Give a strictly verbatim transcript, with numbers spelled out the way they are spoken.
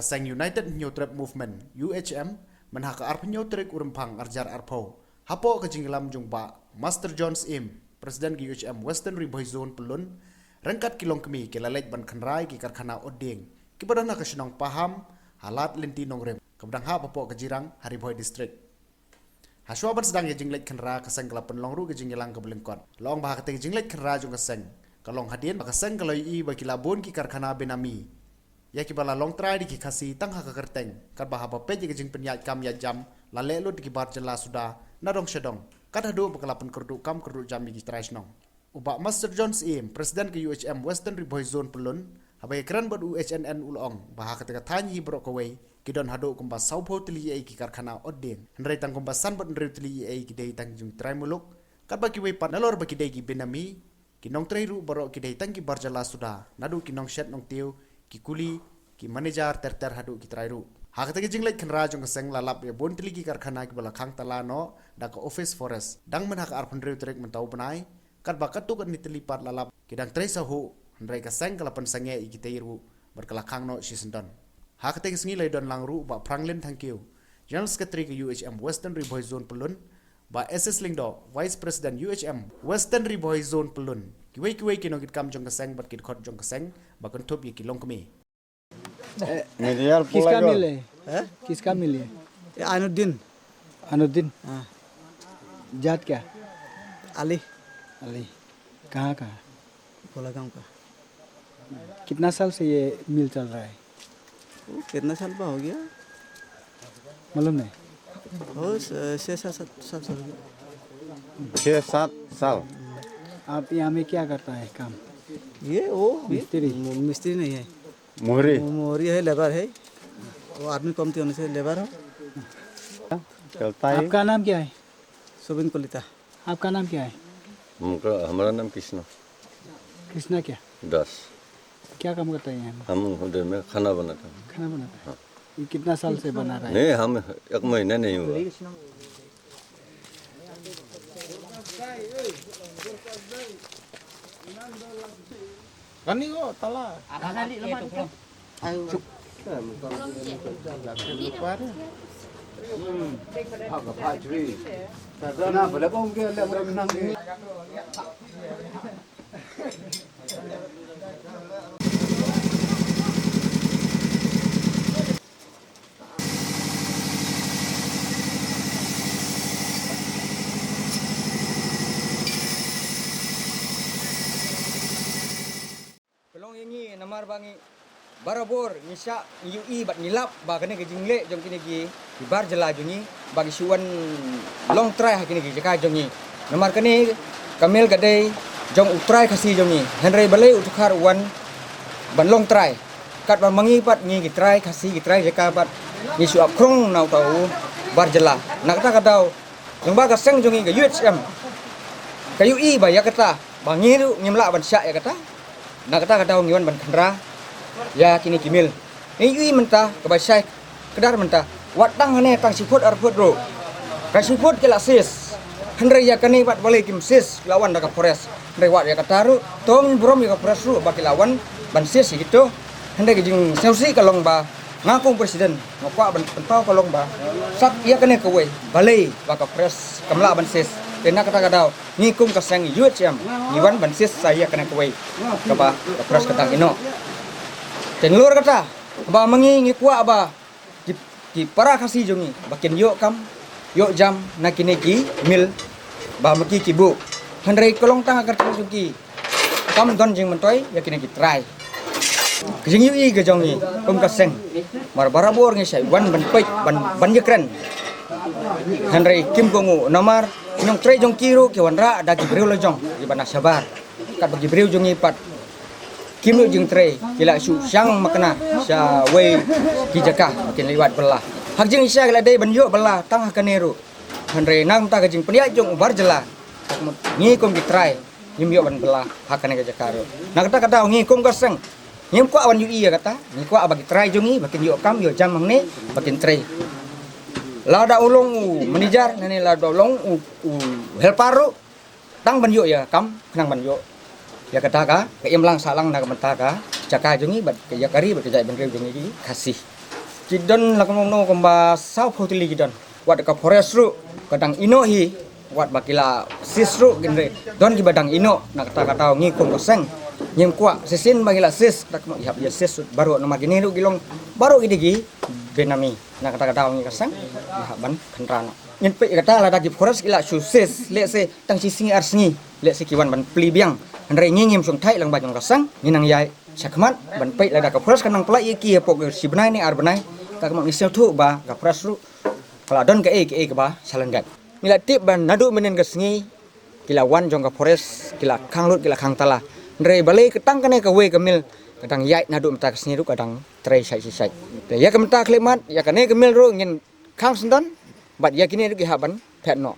Ka seng United Hynñiewtrep Movement, U H M, mynha ka arphew hynñiew tarik u Rymphang arhajar arphew, hapoh ka jingïalam jong Bah Master John Syiem, President ka U H M Western Ri Bhoi Zone Pyllun, ryngkat ki longkmie ki la leit ban khynra ïa ki karkhana ot dieng kiba don ha ka shnong Paham, ha Lad Lynti Nongrim, kaba dang hap hapoh ka Jirang, ha Ri Bhoi District. Hashwa ban sdang ïa ka jingleit khynra, ka seng ka la pynlong ruh ka jingïalang kaba lyngkot. La ong ba ha katei ka jingleit khynra jong ka seng, ka long hadien ba ka seng ka la ïohi ba ki la bun ki karkhana benami ïa kiba la long trai da ki Khasi tang ha ka kyrteng, katba haba peit ïa ka jingpynïaid kam ïaid jam, la leh lut da ki bar jylla suda, na dong sha dong, kat haduh ba ka la pynkyrduh kam kyrduh jam ïa ki trai shnong. U Bah Master John Syiem, President ka U H M Western Ri Bhoi Zone Pyllun, haba ïakren bad U H N N, u la ong ba ha katei ka thaiñ hi baroh kawei ki don haduh kumba sawphew tylli ïa ki karkhana ot dieng, hynrei tang kumba san bad hynriew tylli ïa ki dei tang ki jingtrai muluk, katba kiwei pat, nalor ba ki dei ki benami, ki nongtrei ruh baroh ki dei tang ki bar jylla suda, naduh ki nongshet nongtiew, ki kuli, ki manager ter ter haduh ki trai ruh. Ha katei ka jingleit khynra jong ka seng la lap ïa bun tylli ki karkhana kiba la khang tala noh da ka Office Forest, dang mynha ka arphew hynriew tarik mynta u bnai, katba katto katne tylli pat la lap ki dang trei sahuh, hynrei ka seng ka la pynsangeh ïa kitei ruh bad ka la khang noh shisyndon. Ha katei ka sngi la ïadon lang ruh u Bah Franklin Thangkhiew, General Secretary ka U H M Western Ri Bhoi Zone Pyllun, Bah S S Lyngdoh, Vice President U H M Western Ri Bhoi Zone Pyllun, kiwei kiwei ki nongkitkam jong ka seng bad ki dkhot jong ka seng, ba kynthup ïa ki longkmie. मिल गया, किसका बोला मिल है? हैं? किसका मिल है? ये आइनुद्दीन। आइनुद्दीन? हाँ। जात क्या? अली। अली। कहाँ का? भोला गांव का। कितना साल से ये मिल चल रहा है? वो कितना साल का हो गया? मालूम नहीं? हो, स-, छः, सात, सात, सात साल हो गया। छः, सात साल। आप यहाँ में क्या करता है काम? ये वो भी मिस्त्री? म-, मिस्त्री नहीं है। मोहरी? वो मोहरी है, लेबर है। वो आदमी कम थे, होने से लेबर हो। चलता है। आपका नाम क्या है? सुबिन कलिता। आपका नाम क्या है? हमका, हमारा नाम कृष्णा। कृष्णा क्या? दास। क्या काम करता है यहाँ में? हम उधर में खाना बनाता हूँ। खाना बनाता है? हाँ। ये कितना साल से बना रहा है? नहीं, हम एक महीना नहीं हुआ। Kani ko tala. Ka long ïa ngi namar ba ngi barabor ngi shah ngi ïohi bad ngi lap ba kane ka jingleh jong kine ki, ki bar jylla jong ngi ba ki shu wan long trai ha kine ki jaka jong ngi. Namar kane ka mill ka dei jong u trai Khasi jong ngi. Hynrei balei u Dkhar u wan ban long trai? Katba ma ngi pat ngi ki trai Khasi, ki trai jaka pat ngi shu ap khrong na uta u bar jylla. Na kata ka daw, jong ba ka seng jong ngi ka U H M ka ïohi ba ïa kata ba ngi ruh ngim lah ban shah ïa kata. Na kata ka daw ngi wan ban khynra ïa kine ki mill. Ngi ïohi mynta kaba shai kdar mynta, wat tang hane tang shi phut ar phut ruh, ka shi phut ki la sis. Hynrei ïa kane pat balei kim sis, ki la wan da ka forest. Hynrei wat ïa kata ruh to ngin burom ïa ka forest ruh ba ki la wan ban sis ïa kito. Hynrei ka jingsngewsih ka long ba nga kum president nga kwah ban pynpaw ka long ba sat ïa kane kawei, balei ba ka forest kam lah ban sis. Te na kata ka daw ngi kum ka seng U H M ngi wan ban sis sa ïa kane kawei kaba ka forest ka dang ïehnoh. Te nalor kata ba ma ngi ngi kwah ba ki, ki para Khasi jong ngi ba kin ïoh kam ïoh jam na kine ki mill ba ma ki ki buh. Hynrei ka long tang ka kyrteng jong ki, kam don jingmyntoi ïa kine ki trai. Ka jingïohi ka jong ngi kum ka seng, mar barabor ngi shah wan ban peit ban, ban ïakren. Hynrei kim kohnguh namar ki nongtrei jong ki ruh ki wanrah da ki briew la jong kiba na shabar. Katba ki briew jong ngi pat kim ïoh jingtrei, ki la shu shang makna sha wei ki jaka ba kin leit wad bylla. Ha ka jingshisha ki la dei ban ïoh bylla tang ha kane ruh. Hynrei na ka bynta ka jingpynïaid jong u bar jylla, ngi kum ki trai ngim ïoh ban bylla ha kane ka jaka ruh. Na kata ka daw ngi kum ka seng ngim kwah ban ïohi ïa kata. Ngi kwah ba ki trai jong ngi ba kin ïoh kam ïoh jam hangne ba kin trei. Lada u long u manager ne lada u long u, u helper ruh, tang ban ïoh ïa ka kam, khnang ban ïoh ïa kata ka, ka imlang sahlang na ka bynta ka jaka jong ngi bad ka ïa ka ri bad ka jaitbynriew jong ngi ki Khasi. Ki don la kumno kumba saw phew tylli ki don. Wat ka forest ruh ka dang ïehnoh hi, wat ba ki la seize ruh, hynrei don kiba dang ïehnoh. Na kata ka daw ngi kum ka seng ngim kwah shisien ba ki la seize, da ka mut ki hap ïa seize baroh, namar kine ruh ki long baroh kine ki benami. Na kata ka daw ngi ka seng ngi hap ban kynran. Ngin peit kata, lada ki forest ki la shu seize, lehse tang shi sngi ar sngi, lehse ki wan ban plie biang. Hynrei ngi ngim shong thait lang ba jong ka seng, ngi nang ïaid shakhmat ban peit, lada ka forest ka nang pynlait ïa ki hapoh shi bnai ne ar bnai, ka mut ngi sngewthuh ba ka forest ruh ka la don kaei kaei kaba shalyndet. Ngi la tip ba naduh mynnin ka sngi ki la wan jong ka forest, ki la khang lut, ki la khang tala. Hynrei balei ka tang kane kawei ka mill ka dang ïaid naduh mynta ka sngi ruh ka dang trei shai shai shai. Te ïa ka mynta khyllipmat ïa kane ka mill ruh ngin khang sngewdon, bad ïa kine ruh ki hap ban phet noh.